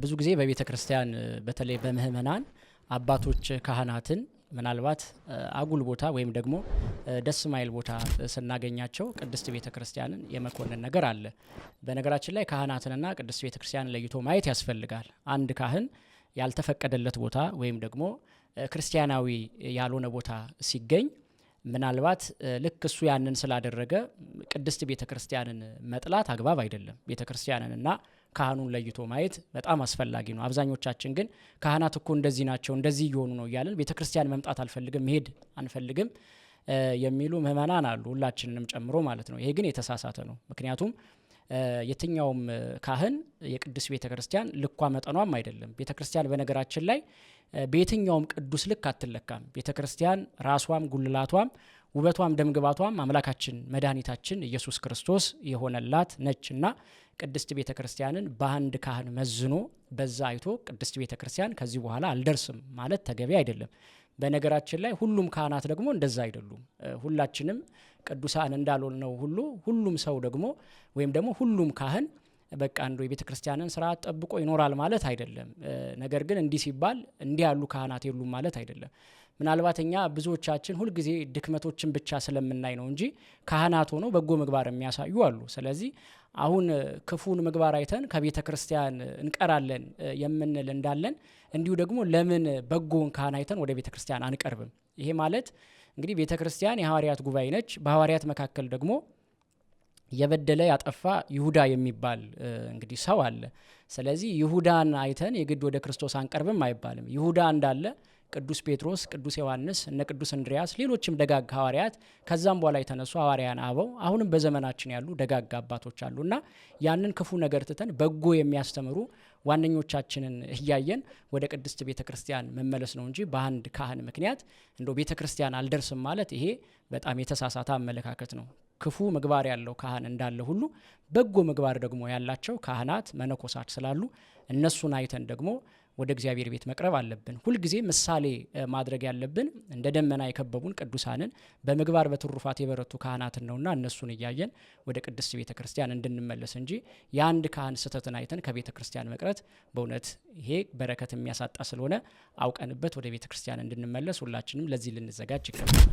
ብዙ ጊዜ በቤተ ክርስቲያን በተለይ በምህመናን አባቶች ካህናትን ምናልባት አጉል ቦታ ወይም ደግሞ ደስ ማይል ቦታ ስናገኛቸው ቅድስት ቤተ ክርስቲያንን የመኮንን ነገር አለ። በነገራችን ላይ ካህናትንና ቅድስት ቤተ ክርስቲያንን ለይቶ ማየት ያስፈልጋል። አንድ ካህን ያልተፈቀደለት ቦታ ወይም ደግሞ ክርስቲያናዊ ያልሆነ ቦታ ሲገኝ ምናልባት ልክ እሱ ያንን ስላደረገ ቅድስት ቤተ ክርስቲያንን መጥላት አግባብ አይደለም። ቤተ ክርስቲያንንና ካህኑን ለይቶ ማየት በጣም አስፈላጊ ነው። አብዛኞቻችን ግን ካህናት እኮ እንደዚህ ናቸው፣ እንደዚህ እየሆኑ ነው እያለን ቤተ ክርስቲያን መምጣት አልፈልግም፣ መሄድ አንፈልግም የሚሉ ምእመናን አሉ፣ ሁላችንንም ጨምሮ ማለት ነው። ይሄ ግን የተሳሳተ ነው። ምክንያቱም የትኛውም ካህን የቅዱስ ቤተ ክርስቲያን ልኳ መጠኗም አይደለም። ቤተ ክርስቲያን በነገራችን ላይ በየትኛውም ቅዱስ ልክ አትለካም። ቤተ ክርስቲያን ራሷም ጉልላቷም ውበቷም ደምግባቷም አምላካችን መድኃኒታችን ኢየሱስ ክርስቶስ የሆነላት ነችና ቅድስት ቤተ ክርስቲያንን በአንድ ካህን መዝኖ በዛ አይቶ ቅድስት ቤተ ክርስቲያን ከዚህ በኋላ አልደርስም ማለት ተገቢ አይደለም። በነገራችን ላይ ሁሉም ካህናት ደግሞ እንደዛ አይደሉም። ሁላችንም ቅዱሳን እንዳልሆነው ሁሉ ሁሉም ሰው ደግሞ ወይም ደግሞ ሁሉም ካህን በቃ አንዱ የቤተ ክርስቲያንን ስርዓት ጠብቆ ይኖራል ማለት አይደለም። ነገር ግን እንዲህ ሲባል እንዲህ ያሉ ካህናት የሉም ማለት አይደለም። ምናልባት እኛ ብዙዎቻችን ሁልጊዜ ድክመቶችን ብቻ ስለምናይ ነው እንጂ ካህናት ሆነው በጎ ምግባር የሚያሳዩ አሉ። ስለዚህ አሁን ክፉን ምግባር አይተን ከቤተ ክርስቲያን እንቀራለን የምንል እንዳለን እንዲሁ ደግሞ ለምን በጎውን ካህን አይተን ወደ ቤተ ክርስቲያን አንቀርብም? ይሄ ማለት እንግዲህ ቤተ ክርስቲያን የሐዋርያት ጉባኤ ነች። በሐዋርያት መካከል ደግሞ የበደለ ያጠፋ ይሁዳ የሚባል እንግዲህ ሰው አለ። ስለዚህ ይሁዳን አይተን የግድ ወደ ክርስቶስ አንቀርብም አይባልም። ይሁዳ እንዳለ ቅዱስ ጴጥሮስ፣ ቅዱስ ዮሐንስ፣ እነ ቅዱስ እንድሪያስ፣ ሌሎችም ደጋግ ሐዋርያት ከዛም በኋላ የተነሱ ሐዋርያን አበው አሁንም በዘመናችን ያሉ ደጋግ አባቶች አሉና ያንን ክፉ ነገር ትተን በጎ የሚያስተምሩ ዋነኞቻችንን እያየን ወደ ቅድስት ቤተ ክርስቲያን መመለስ ነው እንጂ በአንድ ካህን ምክንያት እንደው ቤተ ክርስቲያን አልደርስም ማለት ይሄ በጣም የተሳሳተ አመለካከት ነው። ክፉ ምግባር ያለው ካህን እንዳለ ሁሉ በጎ ምግባር ደግሞ ያላቸው ካህናት መነኮሳት ስላሉ እነሱን አይተን ደግሞ ወደ እግዚአብሔር ቤት መቅረብ አለብን። ሁልጊዜ ምሳሌ ማድረግ ያለብን እንደ ደመና የከበቡን ቅዱሳንን በምግባር በትሩፋት የበረቱ ካህናትን ነውና እነሱን እያየን ወደ ቅድስት ቤተ ክርስቲያን እንድንመለስ እንጂ የአንድ ካህን ስህተትን አይተን ከቤተ ክርስቲያን መቅረት በእውነት ይሄ በረከት የሚያሳጣ ስለሆነ አውቀንበት ወደ ቤተ ክርስቲያን እንድንመለስ ሁላችንም ለዚህ ልንዘጋጅ ይገባል።